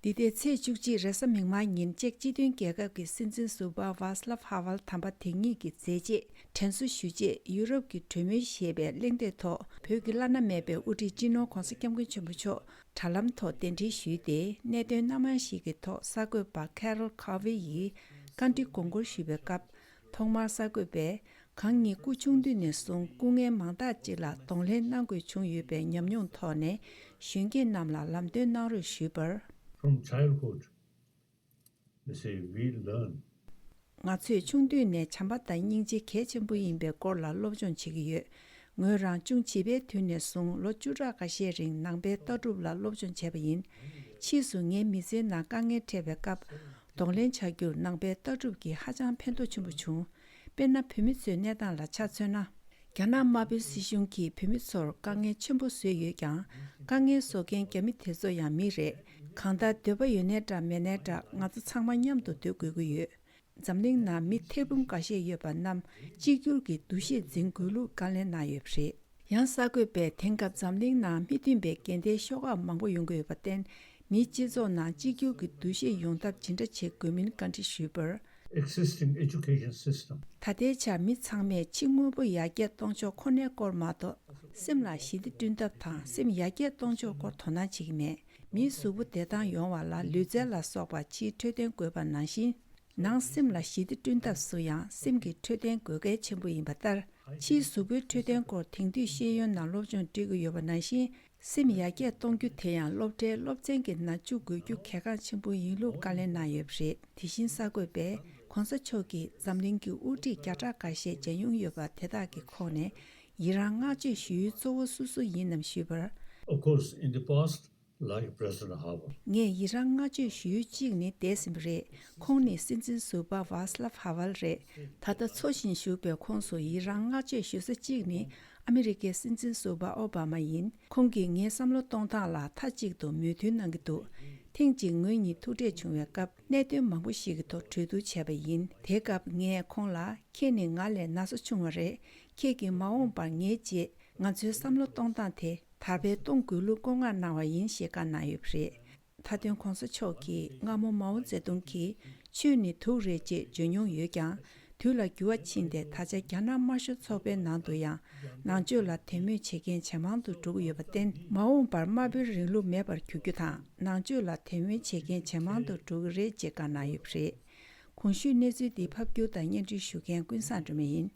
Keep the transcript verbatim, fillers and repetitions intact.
འདི་ཟླའི་ཚེས་བཅུ་གཅིག་རེས་གཟའ་མིག་དམར་ཉིན་ཅེཀ་སྤྱི་མཐུན་རྒྱལ་ཁབ་ཀྱི་སྲིད་འཛིན་ཟུར་པ་ཝཱ་སི་ལབ་ཧ་ཝལ་དམ་པ་དེ་ཉིད་ཀྱི་མཛད་རྗེས་དྲན་གསོ་ཞུ་ཆེད་ཡུ་རོབ་ཀྱི་གྲོས་མོལ་ཞེས་པའི་གླེང་སྟེགས་ཐོག་བོད་ཀྱི་བླ་ན་མེད་པའི་དབུ་ཁྲིད་སྤྱི་ནོར་༧གོང་ས་༧སྐྱབས་མགོན་ཆེན་པོ་མཆོག་དྲ་ལམ་ཐོག་གདན་འདྲེན་ཞུས་ཏེ། གནད་དོན་སྣ་མང་ཞིག་གི་ཐོག་གསར་འགོད་པ་ཁེ་རོལ་ཁ་ཝེ་ཡིས་བཀའ་འདྲི་དགོངས་སྐོར་ཞུས་པའི་སྐབས། ཐོག་མར་གསར་འགོད་པས། གང་ཉིད་སྐུ་ཆུང་དུས་ནས་བཟུང་སྐུ་ངལ་མང་དག་ཅིག་ལ་གདོང་ལེན་གནང་དགོས་བྱུང་ཡོད་པའི་ཉམས་མྱོང་ཐོག་ནས་གཞོན་སྐྱེས་རྣམས་ལ་ལམ་སྟོན་གནང་རོགས་ཞུས་པར། From childhood, they say we learn. ང་ཚོས་ཆུང་དུས་ནས་བྱམས་པ་དང་སྙིང་རྗེ་གལ་ཆེན་པོ་ཡིན་པའི་སྐོར་ལ་སློབ་སྦྱོང་བྱེད་ཀྱི་ཡོད། ངོས་རང་ཅུང་བྱིས་པའི་དུས་ནས་བཟུང་ལོ་བཅུ་ཕྲག་འགའ་ཤས་རིང་ནང་པའི་ལྟ་གྲུབ་ལ་སློབ་སྦྱོང་བྱས་པ་ཡིན། ཕྱིས་སུ་ངའི་མི་ཚེའི་ནང་དཀའ་ངལ་འཕྲད་པའི་སྐབས། གདོང་ལེན་བྱ་རྒྱུར་ནང་པའི་ལྟ་གྲུབ་ཀྱིས་ཧ་ཅང་ཕན་ཐོགས་ཆེན་པོ་བྱུང་། དཔེར་ན། བོད་མི་ཚོའི་གནས་སྟངས་ལ་ཆ་མཚོན་ན། རྒྱ་ནག་དམར་པོའི་སྲིད་གཞུང་གིས་བོད་མི་ཚོར་དཀའ་ངལ་ཆེན་པོ་བཟོས་ཡོད་ཀྱང་། དཀའ་ངལ་བཟོ་མཁན་རྒྱ་མི་དེ་ཚོ་ཡང་མི་རེད། གང་ལྟར་འདོད་པ་ཡོད་ནའི་འདྲ་མེད་ནའི་འདྲ་ང་ཚོ་ཚང་མ་མཉམ་དུ་སྡོད་དགོས་ཀྱི་ཡོད། འཛམ་གླིང་ནང་མི་ཐེར་འབུམ་འགའ་ཤས་ཡོད་པ་རྣམས་གཅིག་གྱུར་གྱི་འདུ་ཤེས་འཛིན་དགོས་ལུགས་བཀའ་ལན་གནང་ཡོད་པ་རེད། ཡང་གསར་འགོད་པས་དེང་སྐབས་འཛམ་གླིང་ནང་མི་མཐུན་པའི་འགལ་ཟླའི་ཤོག་ཁག་མང་པོ་ཡོང་གི་ཡོད་པར་བརྟེན། མིའི་སྤྱི་ཚོགས་ནང་གཅིག་གྱུར་གྱི་འདུ་ཤེས་ཡོང་ཐབས་ཇི་འདྲ་བྱེད་དགོས་མིན་བཀའ་འདྲི་ཞུས་པར། Existing education system. ད་ལྟའི་ཆར་མི་ཚང་མས་ཕྱི་དངོས་པོ་ཡར་རྒྱས་གཏོང་ཕྱོགས་ཁོ་ནའི་སྐོར་མ་གཏོགས། སེམས་ལ་ཞི་བདེ་བསྐྲུན་ཐབས་དང་སེམས་ཡར་རྒྱས་གཏོང་ཕྱོགས་སྐོར་དོ་སྣང་བྱེད་ཀྱི་མེད། མིའི་གཟུགས་པོ་བདེ་ཐང་ཡོང་བ་ལ་ལུས་རྩལ་ལ་སོགས་པ་ཕྱིའི་འཕྲོད་བསྟེན་དགོས་པ་ནང་བཞིན། ནང་སེམས་ལ་ཞི་བདེ་བསྐྲུན་ཐབས་སུ་ཡང་སེམས་ཀྱི་འཕྲོད་བསྟེན་དགོས་གལ་ཆེན་པོ་ཡིན་པ་ལྟར། ཕྱིའི་གཟུགས་པོའི་འཕྲོད་བསྟེན་སྐོར་དེང་དུས་ཤེས་ཡོན་ནང་སློབ་སྦྱོང་སྤྲད་ཀྱི་ཡོད་པ་ནང་བཞིན། སེམས་ཡར་རྒྱས་གཏོང་རྒྱུ་དེ་ཡང་སློབ་གྲྭའི་སློབ་ཚན་གྱི་ནང་བཅུག་དགོས་རྒྱུ་གལ་འགངས་ཆེན་པོ་ཡིན་ལུགས་བཀའ་ལན་གནང་ཡོད་པ་རེད། དེ་བཞིན་གསར་འགོད་པས་༧གོང་ས་མཆོག་གིས་འཛམ་གླིང་གི་དབུ་ཁྲིད་བརྒྱ་ཕྲག་འགའ་ཤས་མཇལ་མྱོང་ཡོད་པ་དེ་དག་གི་ཁོངས་ནས་ཡི་རང་བསྔགས་བརྗོད་ཞུ་ཡུལ་གཙོ་བོ་སུ་སུ་ཡིན་ནམ་ཞུས་པར། Of course, in the past, like President Havel. ངས་ཡི་རང་བསྔགས་བརྗོད་ཞུ་ཡུལ་གཅིག་ནི་འདས་ཟིན་པ་རེད། ཁོང་ནི་སྲིད་འཛིན་ཟུར་པ་ཝཱ་སི་ལབ་ཧ་ཝལ་རེད། ད་ལྟ་འཚོ་ཞིང་བཞུགས་པའི་ཁོངས་སུ་ཡི་རང་བསྔགས་བརྗོད་ཞུ་ས་གཅིག་ནི་ཨ་མི་རི་ཀའི་སྲིད་འཛིན་ཟུར་པ་ཨོ་བྷ་མ་ཡིན། ཁོང་གིས་ངའི་བསམ་བློ་གཏོང་སྟངས་ལ་མཐའ་གཅིག་ཏུ་མོས་མཐུན་གནང་གི་འདུག་ཐེངས་གཅིག་ངོས་གཉིས་ཐུག་འཕྲད་བྱུང་བའི་སྐབས། གནད་དོན་མང་པོ་ཞིག་གི་ཐོག་གྲོས་བསྡུར་བྱས་པ་ཡིན། དེའི་སྐབས་ངས་ཁོང་ལ། ཁྱེད་ནི་ང་ལས་ན་ཚོད་ཆུང་བ་རེད། ཁྱེད་ཀྱིས་མ་འོངས་པར་ངའི་རྗེས་ང་ཚོའི་བསམ་བློ་གཏོང་སྟངས་དེ་དར་སྤེལ་གཏོང་དགོས་ལུགས་བཀའ་མངགས་གནང་བ་ཡིན་ཞེས་བཀའ་གནང་ཡོད་པ་རེད། མཐའ་དོན་གོང་ས་མཆོག་གིས་སྔ་མོ་མའོ་ཙེ་ཏུང་གིས་ཆོས་ནི་དུག་རེད་ཅེས་བརྗོད་མྱོང་ཡོད་ཀྱང་། དུས་ལ་འགྱུར་བ་ཕྱིན་ཏེ་ད་ཆ་རྒྱ་ནག་དམར་ཤོག་ཚོགས་པའི་ནང་དུ་ཡང་ནང་ཆོས་ལ་དད་མོས་བྱེད་མཁན་ཇེ་མང་དུ་འགྲོ་གི་ཡོད་པར་བརྟེན། མ་འོངས་པར་དམར་པོའི་རིང་ལུགས་མེད་པར་གྱུར་རྒྱུ་དང་། ནང་ཆོས་ལ་དད་མོས་བྱེད་མཁན་ཇེ་མང་དུ་འགྲོ་གི་རེད་ཅེས་བཀའ་གནང་ཡོད་པ་རེད། གོང་ཞུས་གནས་ཚུལ་འདི་ཕབ་སྒྱུར་དང་སྙན་སྒྲོན་ཞུ་མཁན་ཀུན་བཟང་སྒྲོལ་མ་ཡིན།